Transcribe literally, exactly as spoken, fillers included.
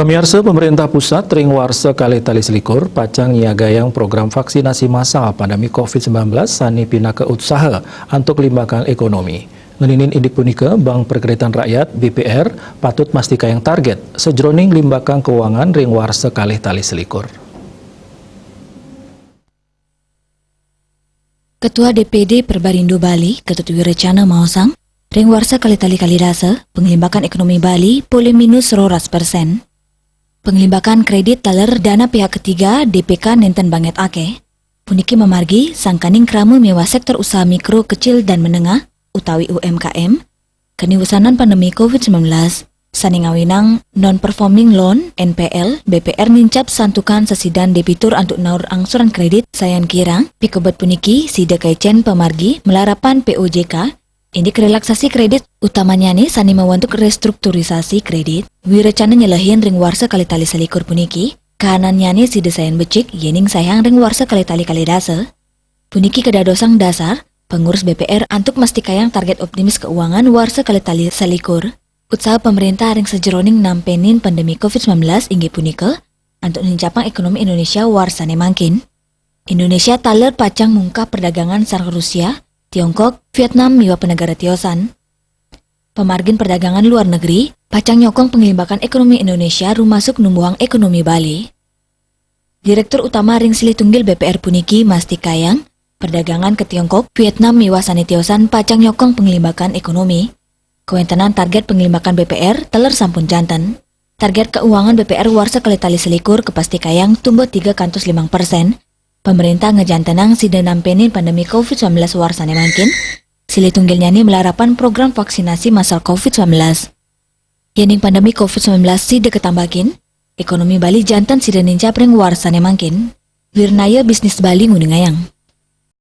Pamiarsa, pemerintah pusat ring warsa kalih tali selikur pacang nyiagayang program vaksinasi massal pandemi covid sembilan belas sane pinaka utsaha antuk limbakan ekonomi. Ngeninin indik punika, Bank Perkreditan Rakyat, B P R, patut mastikayang target sajroning limbakan keuangan ring warsa kalih tali selikur. Ketua D P D Perbarindo Bali, Ketut Wirecana maosang, ring warsa kalih tali kalih dasa, panglimbakan ekonomi Bali polih minus roras persen. Panglimbakan kredit taler dana pihak ketiga, D P K, nenten banget akeh. Puniki mamargi sangkaning krama miwah sektor usaha mikro, kecil, dan menengah utawi U M K M, keni wusanan pandemi covid sembilan belas, sane ngawinang non-performing loan, N P L, B P R nincap santukan sesidan debitur antuk naur angsuran kredit sayan kirang. Pikebet puniki, sida kaicen pamargi malarapan P O J K, indik relaksasi kredit, utamannyane sane mawantuk restrukturisasi kredit. Wirecana nyelehin ring warsa kalih tali selikur puniki, kahanannyane sida sayan becik yening saihang ring warsa kalih tali kalih dasa. Puniki kadadosang dasar pengurus B P R antuk mastikayang target optimis keuangan warsa kalih tali selikur. Utsaha pamarentah ring sajeroning nampenin pandemi covid sembilan belas inggih punika antuk nincapang ekonomi Indonesia warsane mangkin. Indonesia taler pacang mungkah perdagangan sareng Rusia, Tiongkok, Vietnam, miwah panegara tiosan. Pamargin perdagangan luar negeri pacang nyokong panglimbakan ekonomi Indonesia, rumasuk numbuhang ekonomi Bali. Direktur Utama ring silih tunggil B P R puniki mastikayang, perdagangan ka Tiongkok, Vietnam, miwah sane tiosan pacang nyokong panglimbakan ekonomi. Kawentenan target panglimbakan B P R taler sampun janten. Target keuangan B P R warsa kalih tali selikur kapastikayang tumbuh tiga kantos limang persen. Pamarentah ngajantenang sida nampenin pandemi covid sembilan belas warsane mangkin, silih tunggilnyane malarapan program vaksinasi massal covid sembilan belas. Yening pandemi covid sembilan belas sida katambakin, ekonomi Bali janten sida nincap ring warsane mangkin. Wirnaya Bisnis Bali nguningayang.